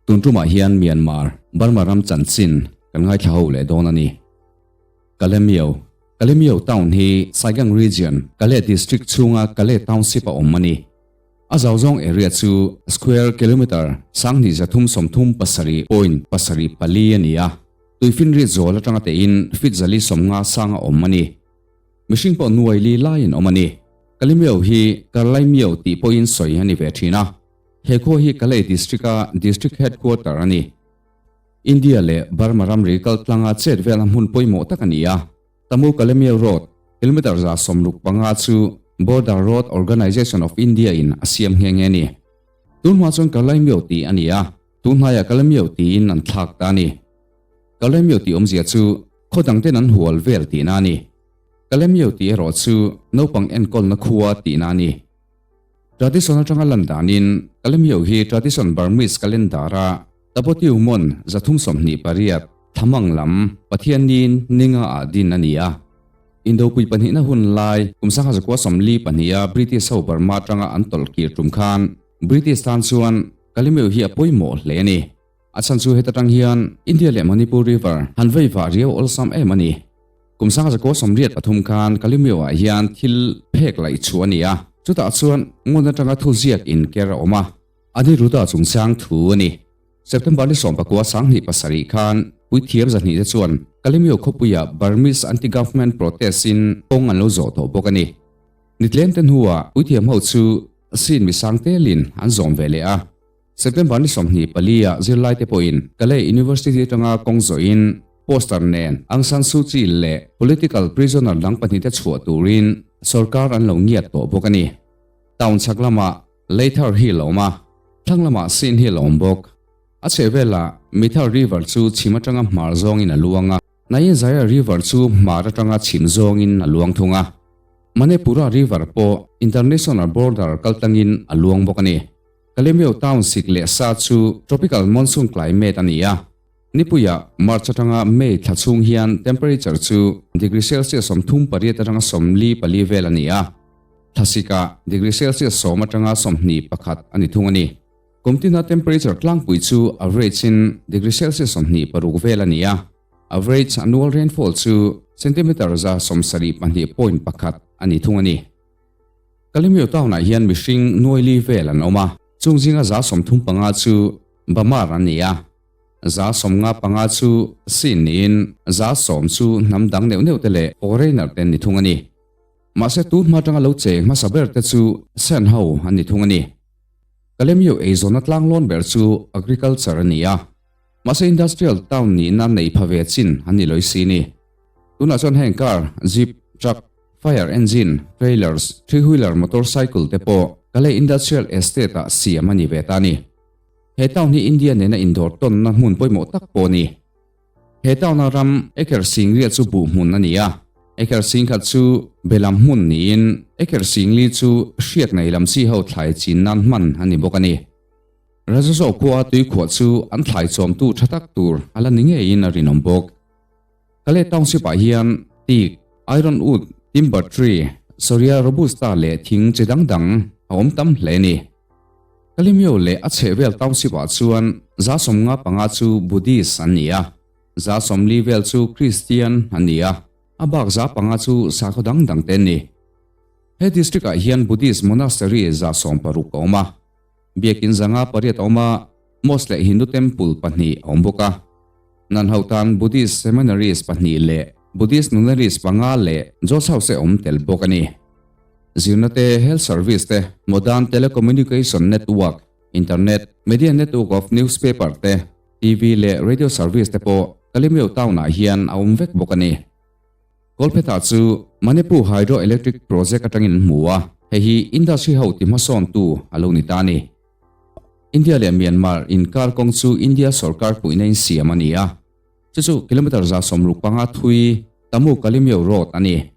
Tun tumah hian Myanmar, Burma ram chanchin kan ngaithla ho leh dawn a ni. Kalemyo, Kalemyo town hi Saigang Region, Kale District chhunga Kale Township a awm a ni. A zau zawng area chu square kilometre 2337.74 a ni a, tuifinriat zawl atanga tein feet 450 sang a awm a ni. Mihring pawh nuai li laiin awm a ni. Kalemyo hi Karlaimyo tih pawhin sawi a ni ve thin a. He khua hi Kalay District-a District Headquarter a ni. India leh Burma ramri kaltlanga chet velna hmun pawimawh tak a ni a. Tamu Kalemyo Road, kilometre 65 chu Border Road Organisation of India in a siam nghe nghe a ni. Tun hma chuan Kalaymyo tih a ni a, tun hnaiah Kalemyo tiin an thlak ta a ni. Kalemyo tih awmzia chu khaw dangten an hual vel tihna a ni. Kalemyo tih erawh chu naupang enkawlna khua tihna a ni. Tradition atanga lan danin Kalemyo hi Tradition Burmese Calendar-a Tabotiu Mon 328 Thlamang lam Pathiannin ninga ah din a ni a. Indopui pahnihna hun lai kum 1942-a British ho Burma atanga an tawlh kir tum khan British tan chuan Kalemyo hi a pawimawh hle a ni. A chhan chu heta tang hian India leh Manipur River han vei vah riau awlsam em a ni. Kum 1983 khan Kalemyo ah hian thil phek laih chhuah a ni a, chutah chuan ngun atanga thuziak inker a awm a. Aniruddha chungchang thu a ni. September ni 19 2007 khan puithiam 200 te chuan Kalemyo khawpuia Burmese anti-government protest in kawng an lo zawh tawh bawk a ni. Nitlem te hnuah puithiam ho chu sin misang telin an zawm ve leh a. September ni 24 ah zirlai te pawhin Kalay University atanga kawng zawhin poster nen Aung San Suu Kyi leh political prisoner dang pahnih te chhuah turin sorkar an lo ngiat tawh bawk a ni. Town chhak lamah Leithar Hill a awm a, thlang lamah Sin Hill a awm bawk. A chhehvelah Mithar River chu chhim atanga hmar zawngin a luang a, Nayinzaya River chu hmar atanga chhim zawngin a luang thung a. Manipura River pawh international border kaltlangin a luang bawk a ni. Kalemyo town sik leh sa chu tropical monsoon climate a ni a. Nipuiah March atanga May thla chhung hian temperature chu degree Celsius 38 atanga 44 vel a ni a. Thlasika degree Celsius 10 atanga 21 a ni thung a ni. Kumtina temperature tlangpui chu average in degree Celsius 26 vel a ni a. Average annual rainfall chu centimetre 72.1 a ni thung a ni. Kalemyo town-ah hian mihring nuai li vel an awm a, chung zinga 35 chu Bamar an ni a, 55 chu Sin niin 10 chu hnam dang neuh neuh te leh foreigner te an ni thung a ni. Mahse tun hma atanga lo cheng hmasa ber te chu Sen ho an ni thung a ni. Kalemyo eizawnna tlanglawn ber chu agriculture a ni a, mahse industrial town nihna nei pha ve chin an ni lawih si ni. Tunah chuan heng car, jeep, truck, Fire engine, trailers, three wheeler motorcycle te pawh Kalay Industrial Estate ah siam a ni ve ta a ni. He town hi India nena indawr tawnna hmun pawimawh tak pawh a ni. He town a ram acre singriat chu buh hmun a ni a, acre singkhat chu belam hmun niin acre singli chu hriak nei lam chi ho thlai chin nan hman a ni bawk a ni. Rajazo khua tuikhuah chu an thlai chawmtu tha tak tur a la ni ngeiin a rinawm bawk. Kalay Township ah hian teak, iron wood, timber tree, Shorea robusta leh thing chi dang dang a awm tam hle a ni. Kalemyo leh a chhehvel township ah chuan 55 chu Buddhist an ni a, 40 vel chu Christian an ni a, a bak 5 chu sakhaw dang dang te an ni. He district ah hian Buddhist monastery 16 a awm a, biakin 508 a awm a, mosque leh Hindu temple pahnih a awm bawk a. Nan ho tan Buddhist seminaries pahnih leh Buddhist nunneries panga leh Jos House awm tel bawk a ni. Zirna te, health service te, modern telecommunication network, internet, media network of newspaper te, TV leh radio service te pawh Kalemyo town-ah hian a awm vek bawk a ni. Kawlphetah chu Manipur Hydro Electric Project atangin an hmu a, hei hi industry ho ti hmasawntu a lo ni ta a ni. India leh Myanmar inkar kawng chu India sorkar puihna in siam a ni a, chu chu kilometre 65 thui Tamu Kalemyo Road a ni.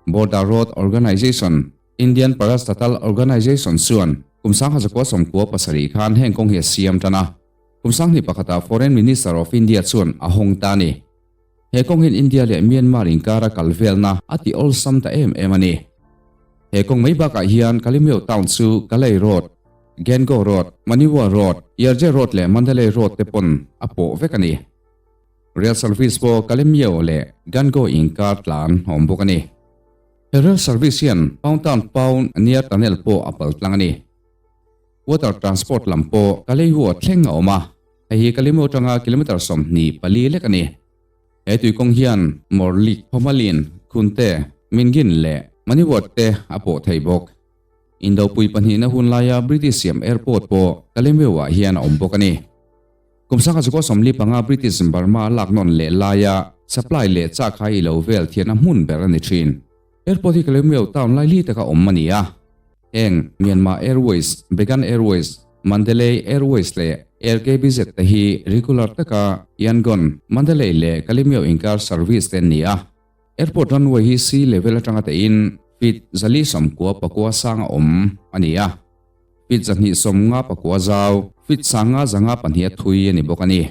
Border Road Organisation, Indian Parastatal Organisation chuan kum 1997 khan heng kawng hi a siam tan a, kum 2001 ah Foreign Minister of India chuan a hawng ta a ni. He kawng hian India leh Myanmar inkara kal velna a ti awlsam ta em em a ni. He kawng mai bakah hian Kalemyo town chu Kalay Road, Gango Road, Maniwa Road, Yarje Road leh Mandalay Road te pawn a pawh vek a ni. Rail service pawh Kalemyo leh Gango inkar tlan a awm bawk a ni. He rail service hian Paungtown Paung near Tunnel pawh a pal tlang a ni. Water transport lam pawh Kalehua thleng a awm a, hei hi Kalemyo atanga kilometre 24 lek a ni. He tuikawng hian Morlik, Phomalin, Khunte, Mingin leh Maniwat te a pawh thei bawk. Indopui pahnihna hun laia British siam airport pawh Kalemyo-ah hian a awm bawk a ni. Kum 1945 British Burma lak nawn leh laia supply leh chak hai ilo vel thianna hmun ber a ni thin. Airport hi Kalemyo town laili taka awm a ni a. Heng Myanmar Airways, Bagan Airways, Mandalay Airways leh Air KBZ te hi regular taka Yangon, Mandalay leh Kalemyo inkar service te an ni a. Airport runway hi sea level atanga tein feet 499 sang a awm a ni a. Feet 259 zau, feet 552 a thui a ni bawk a ni.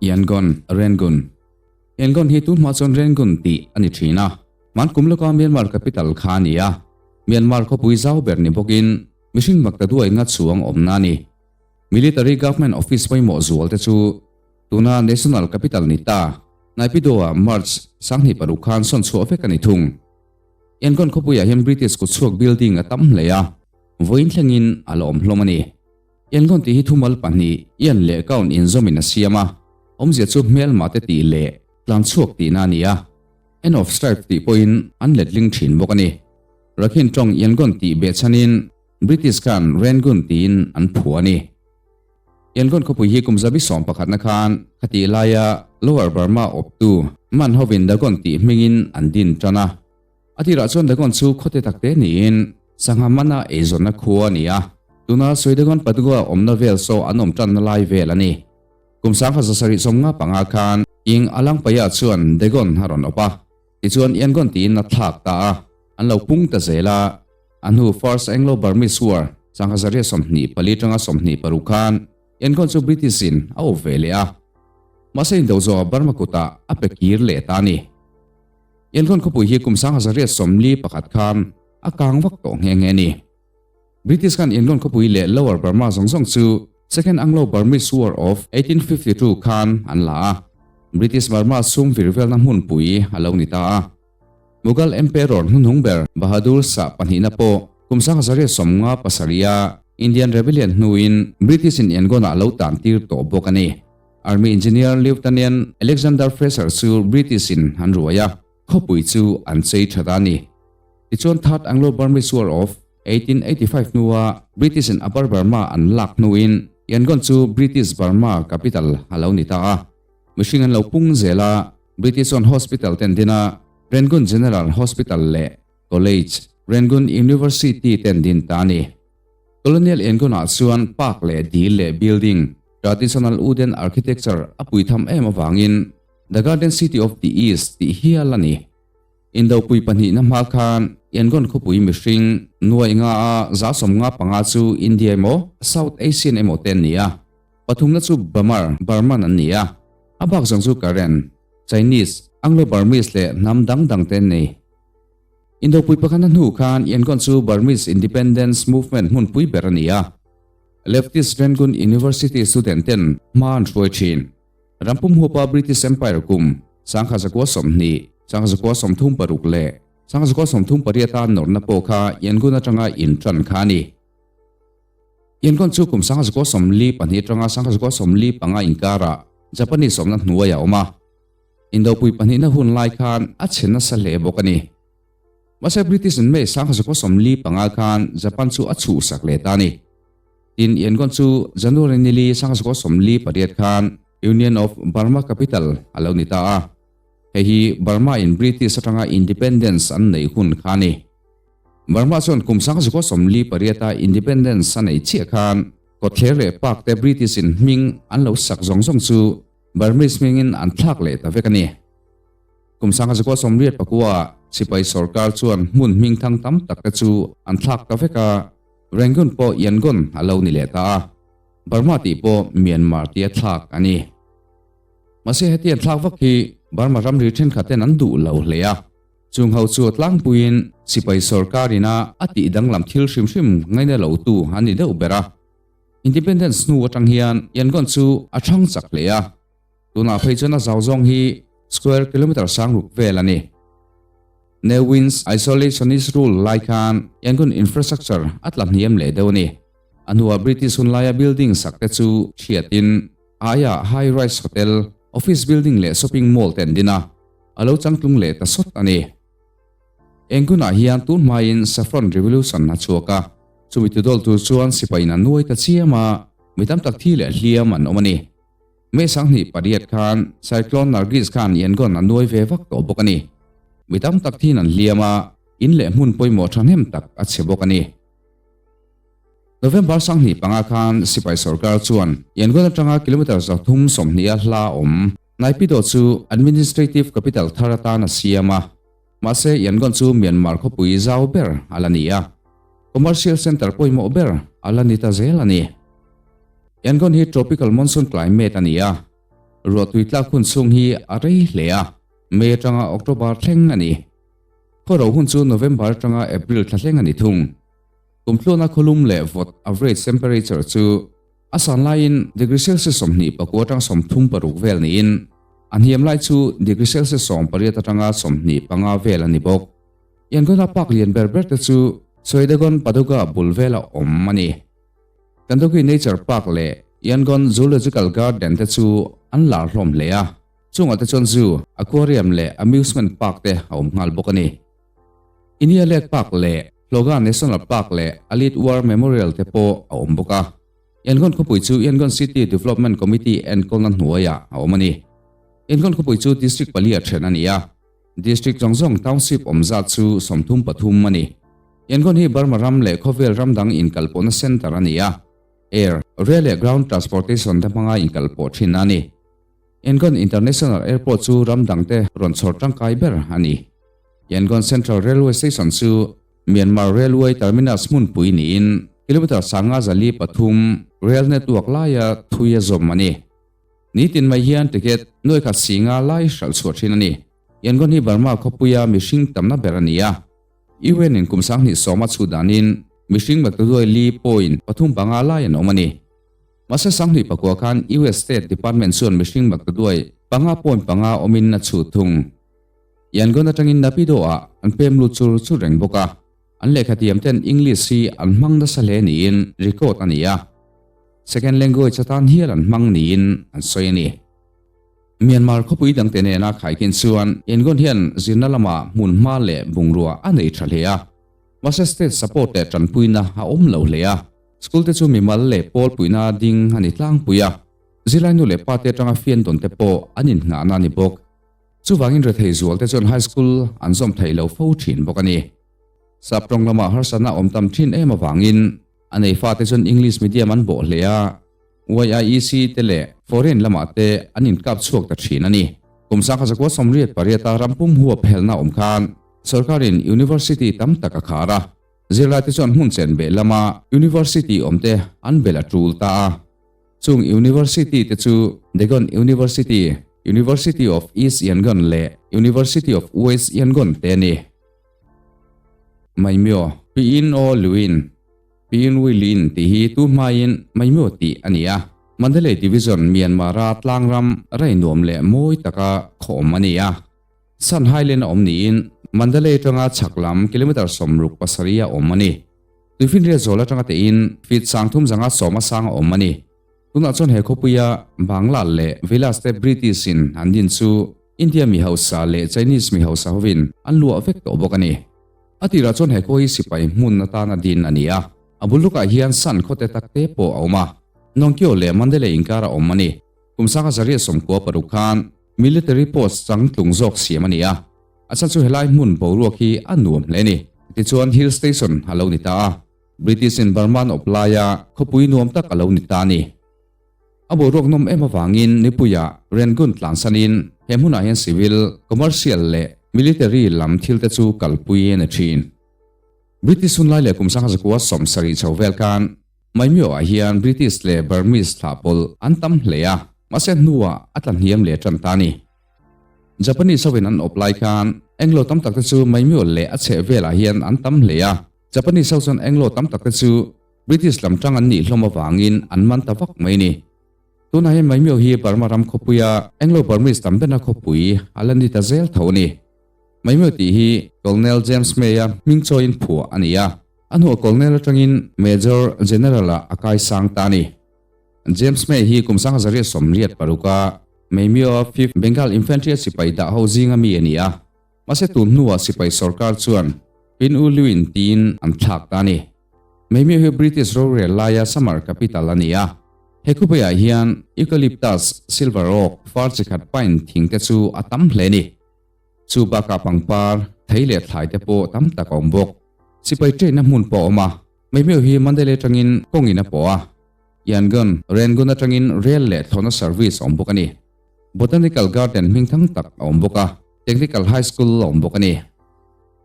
Yangon, Rangoon. Yangon hi tunhma chuan Rangoon tih a ni thin a. Hmankum lawka Myanmar capital kha a ni a. Myanmar khawpui zau ber ni bawkin mihring maktaduai nga chhuang awmna a ni. Military government office pawimawh zual te chu tuna national capital ni ta, Naypyidaw-ah March 2006 khan sawn chhuah vek a ni thung. Yangon khawpuiah hian British kutchhuak building a tam hle a, vawiin thlengin a la awm hlawm a ni. Yangon tih hi thumal pahnih, Yan leh Kaun inzawmin a siam a, awmzia chu hmelma te tih leh tlanchhuak tihna a ni a, End of Strife tih pawhin an letling thin bawk a ni. Rakhine tawng Yangon tih behchhanin British khan Rangoon tiin an phuah a ni. Yangon khawpui hi kum zabi sawm pakhatna khan khatih laia Lower Burma awptu Man hovin Dagon tih hmingin an din tan a. A tirah chuan Dagon chu khawte takte niin sangha mana eizawnna khua a ni a. Tuna Suidagon Padgua awmna vel saw an awm tanna lai vel a ni. Kum 1795 khan King Alangpaya chuan Dagon a rawn awp a. Tichuan Yangon tiin a thlak ta a, an lo pung ta zel a. A hnu First Anglo-Burmese War 1824 atanga 26 khan Yangon chu British in a awp ve leh a. Mahse indo zawh Burma kutah a pe kir leh ta a ni. Yangon khawpui hi kum 1941 khan a kang vak tawh nghe nghe a ni. British khan Yangon khawpui leh Lower Burma zawng zawng chu Second Anglo-Burmese War of 1852 khan an la a. British Burma sum vir velna hmunpui a lo ni ta a. Mughal Emperor hnuhnung ber Bahadur Shah pahnihna pawh kum 1957 a Indian Rebellion hnuin British in Yangon ah lo tan tir tawh bawk a ni. Army Engineer Lieutenant Alexander Fraser chu British in an ruai a, khawpui chu an chei tha ta a ni. Tichuan Third Anglo-Burmese War of 1885 hnua British in Upper Burma an lak hnuin Yangon chu British Burma capital a lo ni ta a. Mihring an lo pung zel a. British chuan hospital ten din a, Rangoon General Hospital leh College, Rangoon University ten din ta a ni. Colonial Yangon-ah chuan park leh dil leh building, traditional wooden architecture a pui tham em avangin The Garden City of the East tih hial a ni. Indopui pahnihna hma khan Yangon khawpui mihring nuai nga a 95 chu India emaw South Asian emaw te an ni a. Pathumna chu Bamar, Burman an ni a, a bak zawng chu Karen, Chinese, Anglo-Burmese leh hnam dang dang te an ni. Indopui pakhatna hnu khan Yangon chu Burmese Independence Movement hmunpui ber a ni a. Leftist Rangoon University student ten hma an hruai thin. Rampum huapa British Empire kum 1920, 1936 leh 1938 a nawrna pawh kha Yangon atanga intan kha a ni. Yangon chu kum 1942 atanga 1945 inkarah Japanese awmna hnuai a awm a. Indopui pahnihna hun lai khan a chhe nasa hle bawk a ni. Mahse British in May 1945 khan Japan chu a chhuhsak leh ta a ni. Tin, Yangon chu January nili 1948 khan Union of Burma capital a lo ni ta a. Hei hi Burma in British atanga independence an neih hun kha a ni. Burma chuan kum 1948 a independence a nei chiah khan kawtthler leh park te British in hming an lo sak zawng zawng chu Burmese hmingin an thlak leh ta vek a ni. Kum 1984 sipai sorkar chuan hmun hming thang tam tak te chu an thlak ta vek a, Rangoon pawh Yangon a lo ni leh ta a, Burma tih pawh Myanmar tia thlak a ni. Mahse hetiang thlak vak hi Burma ramri thenkhat ten an duh lo hle a. Chung ho chu tlangpuiin sipai sorkar ina a tih danglam thil hrim hrim ngaina lotu an ni deuh ber a. Independence hnu atang hian Yangon chu a thang chak hle a. Tunah phei chuan a zau zawng hi square kilometre sang ruk vel a ni. Ne Win's isolationist rule lai khan Yangon infrastructure a tla hniam leh deuh a ni. A hnuah British hun laia building sak te chu thiatin aiah high rise hotel, office building leh shopping mall te an din a, a lo changtlung leh ta sawt a ni. Yangon-ah hian tun hmain Saffron Revolution a chhuak a, chumi tudawl tur chuan sipaiin an nuai ta chiam a, mi tam tak thi leh hliam an awm a ni. May 28 khan Cyclone Nargis khan Yangon a nuai ve vak tawh bawk a ni. Mi tam tak thin an hliam a, in leh hmun pawimawh thahnem tak a chhe bawk a ni. November 25 khan sipai sorkar chuan Yangon atanga kilometre 320 a hla awm Naypyidaw chu administrative capital thar atan a siam a. Mahse Yangon chu Myanmar khawpui zau ber a la ni a, commercial centre pawimawh ber a la ni ta zel a ni. Yangon hi tropical monsoon climate a ni a, ruahtui tlak hun chhung hi a rei hle a, May atanga October thleng a ni. Khawro hun chu November atanga April thla thleng a ni thung. Kumtluana khawlum leh vawt average temperature chu A san laiin degree Celsius 24 atanga 36 vel niin, a hniam lai chu degree Celsius 18 atanga 25 vel a ni bawk. Yangon-a park lian ber ber te chu Shwedagon Paduga bul vela awm a ni. Kandawgyi Nature Park leh Yangon Zoological Garden te chu an lar hlawm hle a, chungah te chuan zoo, aquarium leh amusement park te a awm nghal bawk a ni. Inya Lake Park leh Hloga National Park leh Alit War Memorial te pawh a awm bawk a. Yangon khawpui chu Yangon City Development Committee enkawlna hnuaiah a awm a ni. Yangon khawpui chu District pali a then a ni a. District zawng zawng Township awm zat chu 33 a ni. Yangon hi Burma ram leh khawvel ram dang inkalpawhna center a ni a. Air, Rail leh Ground Transportation te hmanga inkalpawh thin a ni. Yangon International Airport chu ram dangte rawn chhawr tangkai ber a ni. Yangon Central Railway Station chu Myanmar Railway Terminus hmunpui niin kilometre 503 rail network laia thui a zawm a ni. Nitin mai hian ticket nuaikhat singa lai hralh chhuah thin a ni. Yangon hi Burma khawpuia mihring tamna ber a ni a. UN in kum 2010 a chhut danin mihring maktaduai li point pathum panga lai an awm a ni. Mahse 2009 khan US State Department chuan mihring maktaduai panga point panga awmin a chhut thung. Yangon atangin Naypyidaw-ah an pem lut chur chur reng bawk a, an lehkhathiam ten English hi an hmang nasa hle niin record a ni a, second language atan hial an hmang niin an sawi a ni. Myanmar khawpui dangte nena khaikin chuan Yangon hian zirna lamah hmun hma leh bungrua a nei tha hle a, mahse state support leh tanpuina a awm lo hle a, school te chu mimal leh pawl puihna ding a ni tlangpui a, zirlai nu leh pa te atanga fian dawn te pawh an innghahna a ni bawk. Chuvangin rethei zual te chuan high school an zawm theih lo fo thin bawk a ni. Sap tawng lamah harsatna awm tam thin em avangin a nei fate chuan English medium an bawh hle a, YIEC te leh foreign lamah te an inkap chhuak ta thin a ni. Kum 1988 a ram pum huap helna awm khan sorkarin university tam tak a khar a, zirlaite chuan hmun chen beh lama university awmte an bel a tul ta a. Chung University te chu Dagon University, University of East Yangon leh University of West Yangon te a ni. Maimyo, Piin Aw Luin, Piin Wi Lin tih hi tu hmain Maimyo tih a ni a. Mandalay Division Myanmar-a tlangram rei nuam leh mawi taka khaw awm a ni a. Shan Highland a awm niin Mandalay atanga chhak lam kilometre 67 a awm a ni. Tuifinriat zawl atanga tein feet 370 a sang a awm a ni. Tunah chuan he khawpuia Bangla leh Villas te British in an din chu India mi hausa leh Chinese mi hausa hovin an luah vek tawh bawk a ni. A tirah chuan he khua hi sipai hmun atana din a ni a, a bul lukah hian San khawte takte pawh a awm a, Nongkyo leh Mandalay inkar a awm a ni. Kum 1996 khan Military post changtlung zawk siam a ni a, a chhan chu helai hmun boruak hi a nuam hle a ni. Tichuan Hill Station a lo ni ta a, British in Burma an awp laia khawpui nuam tak a lo ni ta a ni. A boruak nawm em avangin nipuiah Rangoon tlansanin he hmunah hian civil, commercial leh military lam thil te chu kalpui a ni thin. British hunlai leh kum 1970 chho vel khan Maimyo ah hian British leh Burmese thlah pawlh an tam hle a, mahse hnuah a tla hniam leh tan ta a ni. Japanese hovin an awp lai khan Anglo tam tak te chu Maymyo leh a chheh velah hian an tam hle a. Japanese ho chuan Anglo tam tak te chu British lam tang an nih hlawm avangin an man ta vak mai a ni. Tunah hian Maymyo hi Burma ram khawpuia Anglo-Burmese tam berna khawpui a la ni ta zel tho a ni. Maymyo tih hi Colonel James May-a hming chawiin phuah a ni a, a hnuah Colonel atangin Major General-ah a kaisang ta a ni. James May hi kum 1986-a Maymyo-a Fifth Bengal Infantry-a sipai dah ho zinga mi a ni a, mahse tun hnuah sipai sorkar chuan Pin U Lwin tiin an thlak ta a ni. Maymyo hi British rorel laia summer capital a ni a, he khawpuiah hian eucalyptus, silver oak, far chi khat pine thing te chu a tam hle a ni. Chu bakah pangpar, thei leh thlai te pawh tam tak a awm bawk. Sipai train-na hmun pawh a awm a, Maymyo hi Mandalay atangin kawngin a pawh a. Yangon, Rangoon atangin rel leh thlawhna service a awm bawk a ni. Botanical Garden hming thang tak a awm bawk a, Technical High School a awm bawk a ni.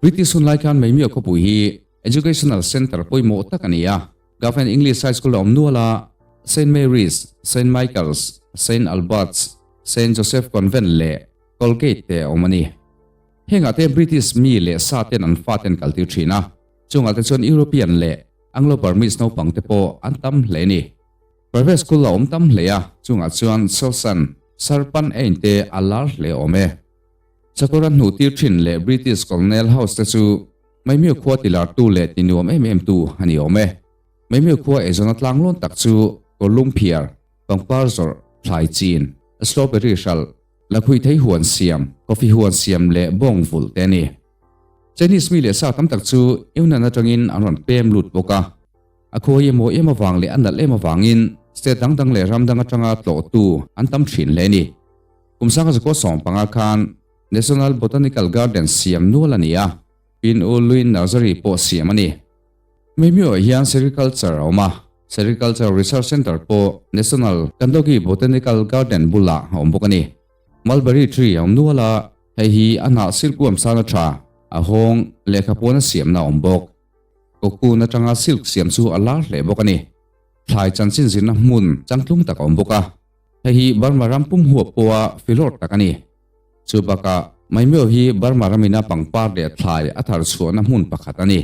British hun lai khan Maymyo khawpui hi Educational Centre pawimawh tak a ni a, Government English High School a awm nual a, Saint Mary's, Saint Michael's, Saint Albert's, Saint Joseph Convent leh Colgate te a awm a ni. Hengah te British mi leh sa ten an faten kaltir thin a, chungah te chuan European leh Anglo-Burmese naupang te pawh an tam hle a ni. Private school a awm tam hle a, chungah chuan Selsan, Sarpan Ain te a lar hle awm e. Chakawra hnuh tir thin leh British Colonel House te chu Maymyo khua tilartu leh tinuam em em tu a ni awm e. Maymyo khua eizawn a tlanglawn tak chu Kawlung phiar, pangpar zawrh, thlai chin, strawberry hralh, lakhuih thei huan siam, coffee huan siam leh bawng vulh te a ni. Chinese mi leh sa tam tak chu Yunnan atangin an rawn pem lut bawk a. A khua hi mawi em avang leh a nalh em avangin state dang dang leh ram dang atanga tlawhtu an tam thin hle a ni. Kum sanga zakua 15 khan National Botanical Garden siam nual a ni a, Pin U Lwin Nursery pawh siam a ni. Maymyo-ah hian Sericulture a awm a, Sericulture Research Centre pawh National Kandawgyi Botanical Garden bulah a awm bawk a ni. Mulberry tree a awm nual a, Hei hi a hnah silk uam sana tha, a hawng, lehkha pawn a siamna a awm bawk. Cocoon atanga silk siam chu a lar hle bawk a ni. Thlai chanchin zirna hmun changtlung tak a awm bawk a. Hei hi Burma ram pum huap pawha filawr tak a ni. Chu bakah Maymyo hi Burma ramina pangpar leh thlai a thar chhuahna hmun pakhat a ni.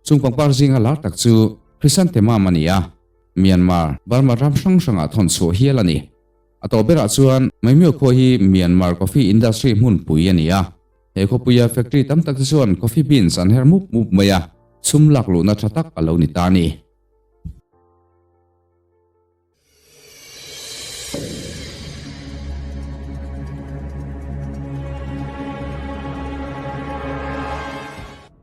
Chung pangpar zinga lar tak chu Chrysanthemum a ni a, Myanmar, Burma ram hrang hrangah thawn chhuah hial a ni. A tawh berah chuan Maymyo khua hi Myanmar coffee industry hmunpui a ni a. He khawpuia factory tam tak te chuan coffee beans an her mup mup mai a, chhum lak luhna tha tak a lo ni ta a ni.